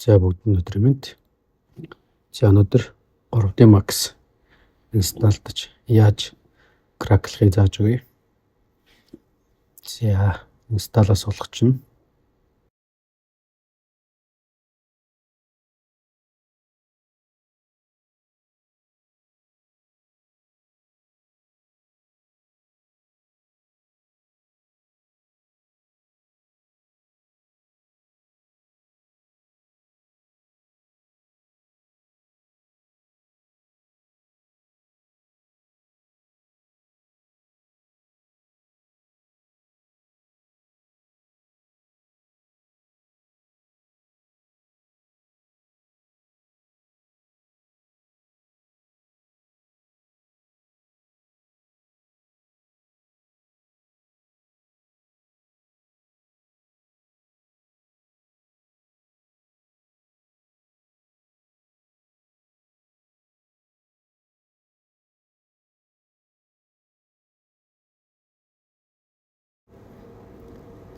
За, бүгд өдрийн мэнд. За, өнөөдөр 3D Max install даж яаж crack лахыг зааж өгье. За, install аа суулгачихна.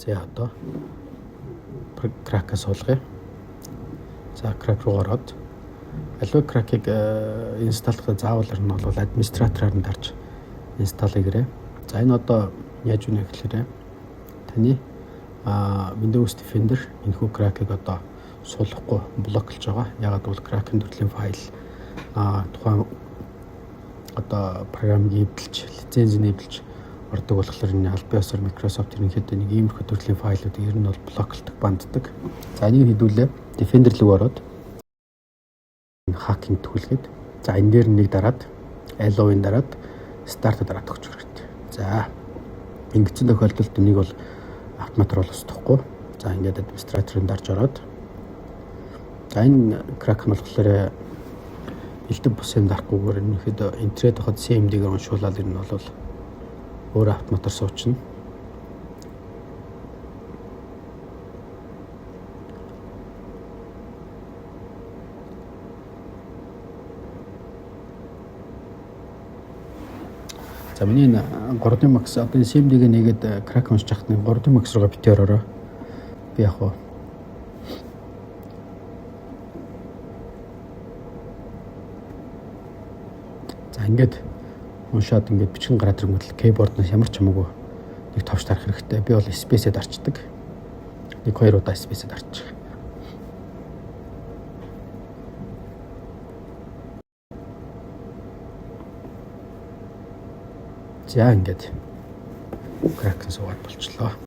За, одоо crack аа суулгая. За, crack руу ороод аливаа crack ыг install лахад заавал нь бол администратораар нь дарж install хийгээрэй. За, энэ одоо яаж үнэ гэхээр таны Windows Defender энэхүү crack ыг одоо суулгахгүй block лож байгаа. Яагаад гэвэл crack-ын төрлийн файл тухайн одоо програмыг эвдэлж, лицензийг эвдэлж ордог болохоор энэ албан ёсоор Microsoft ерөнхийдөө нэг иймэрхүү төрлийн файлуудыг ер нь бол block лдог, ban ддаг. За, энийг хэдүүлээ Defender рүү ороод hacking түлгээд, за, энэ дээр нэг дараад, allow-ын дараад, start дараад өгчих хэрэгтэй. За, ингэсэн тохиолдолд энийг бол автоматар бол устгахгүй. За, ингээд администраторын дарж ороод, за, энэ crack нь болохоор элдэв бус юм дарахгүйгээр ерөнхийдөө интернет хахад CMD-гээр уншуулаад ер нь бол өөр автоматар суучна. За, миний энэ 3D Max одоо энэ CMD-г нэгээд crack уншиж хахад 3D Max руугаа битгий ороорой. Би яг уу за, ингээд уншаад ингээд бичгэн гараад ирэнгүүт keyboard-наас ямар ч хамаагүй нэг товч дарах хэрэгтэй. Би бол space-ээ дарчдаг. Нэг хоёр удаа space-ээ дарчих. За, ингээд crack суугаад болчлоо.